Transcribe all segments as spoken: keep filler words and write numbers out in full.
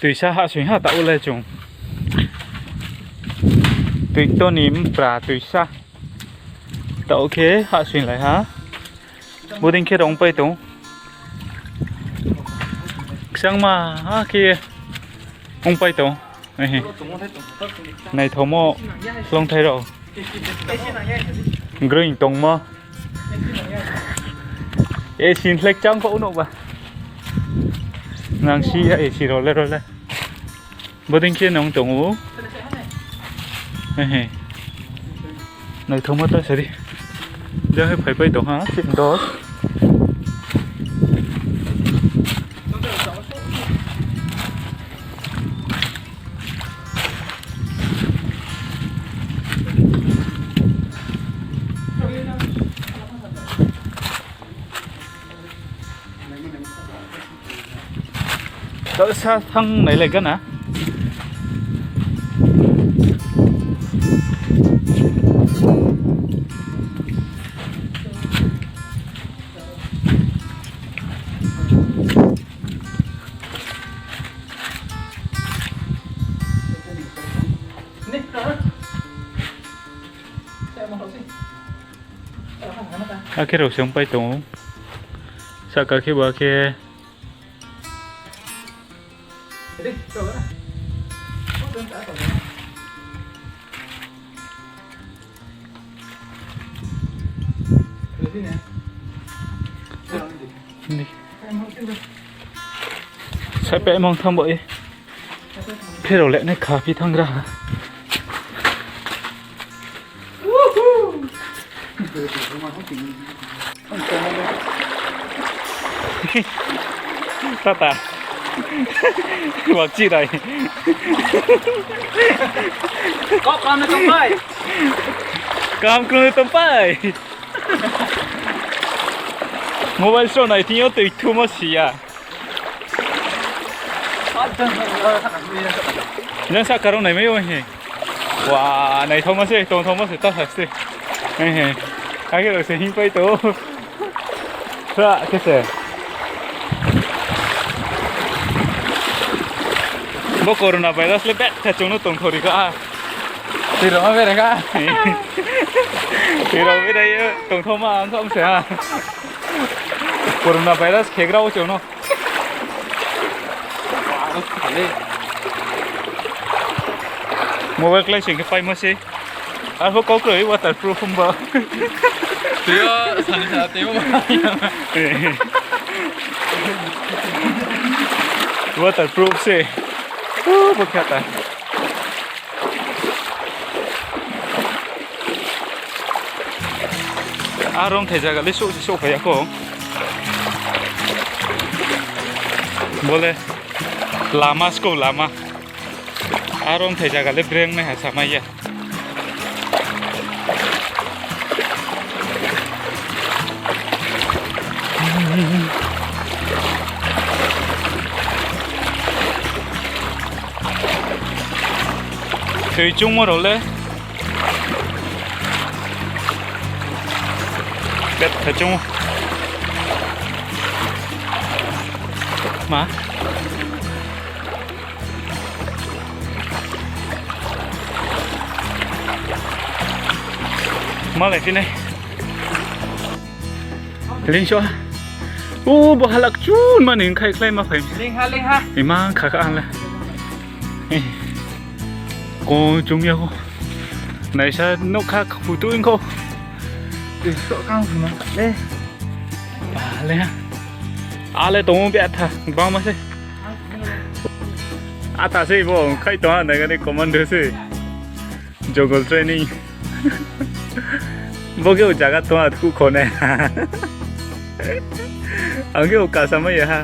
Toisa hahsoing ha taoh le chung. Toito ni mpra toisa. Taoh khe hahsoing lai ha. Bodei khe rao ongpai tong. Kchangma ha khe ongpai tong. Naithaomo longthai rao. Green tongmo. Ac hlekchang pho nuh ba. Nang si ya ac rao le rao le. Bodei khe nung tong ou. Naithaomo ta sari. Jang khe phaipai tong ha, chini dol. Taoh sa thanng nailai gana. Akhe rao se ongpai tong ou. Sahka khe ba khe. Sapai mang thanng bo e. Pherao le nai kha phi thanng gra ha. Tata. Wakchi rai. Kau kam ni tongpai. Kam krung ni tongpai. Mobile sro nai thing yo toi thumo si ya. Jang sahka rao naimai o hi. Wa, naithaoma se, tongthaoma se, ta sa se. Akhe rao se hingpai tong. Khra khe se. Bo corona virus le betha chung no tongthori kha. Tui rao ma bere kha. Tui rao bere ye tongthaoma ang thaom se ha. Corona virus khegra wo chung no. Mobile klái sing khe paimo se. Arphuh kau kroi waterproof himba. Tui yo sani sa tui yo. Waterproof se. Bo khe ta. A rongthai zaga le souh se souhphai ya kho. Bo le lama skou lama. A rongthai zaga le breng nai ha samai ya. Tui chungmo rao le. Betha chung ou. Ma? Malai phi nai. Lingso ha. O, bo halak chun mani khai khlai ma phai. Lingha, lingha. Imang kha kha ang le. Ko chung ya kho. Naisa nougkha khutu ing kho. Tui soh kang phima le. Ba le ha. A le tong ou betha, bangma se. Atha se bo, khai tong ha, nai gani commando se. Jungle training. Bo khe o jaga tong ha, khu kho nai. Ang khe o kasa mai ya ha.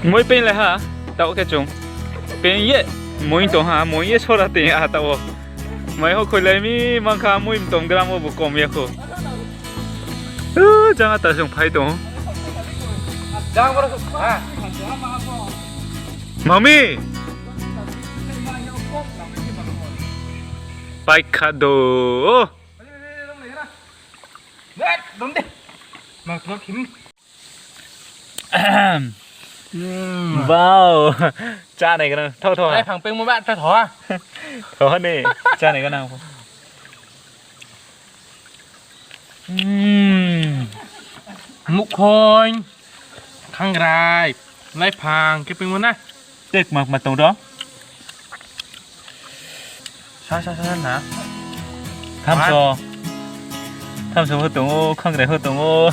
Moi peing lai ha, taoh khe chung. Peing ye, moi tong ha, moi ye sora tong ha taoh wo. Mai ho khoilai mi mang kha, moi mtom gram wo bo kom ya kho. Jang ata chung phai tong. Mami! Paikha do. Wow. Chánai khe nang. Thao, thao. Laiphang pengmo ba, thao, thao. Thao ni. Chánai khe nang. Muhkhoi, khangrai, laiphang khe pengmo na. Tei kma kma tong ro? Sa, sa, sa, sa na. Thamso. Thamso pho tong ou, khangrai pho tong ou.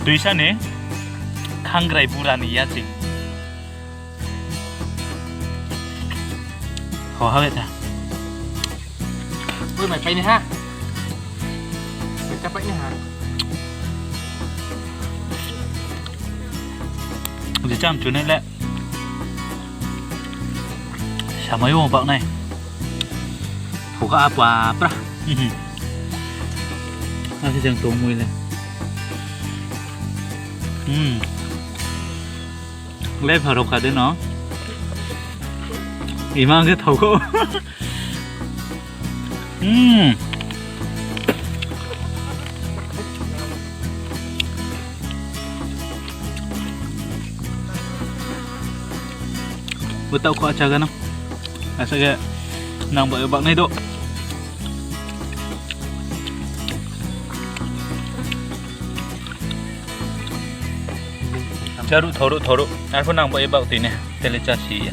Tuisa ni khangrai bura ni yaching. Ho ha beta. Ui, mai pai ni ha. Mai cha pai ni ha. Di cham chu nai le. Samai wo bak nai. Phuka apa pra. Asi jang tong mui le. Laiphang rao kha de no. Imang khe thao kho. Bo taoh kho achaga no. Asa khe nang ba bak nai do. Charuh thoruh thoruh. Arphuh nang ba bak tui ne. Tele chasi ya.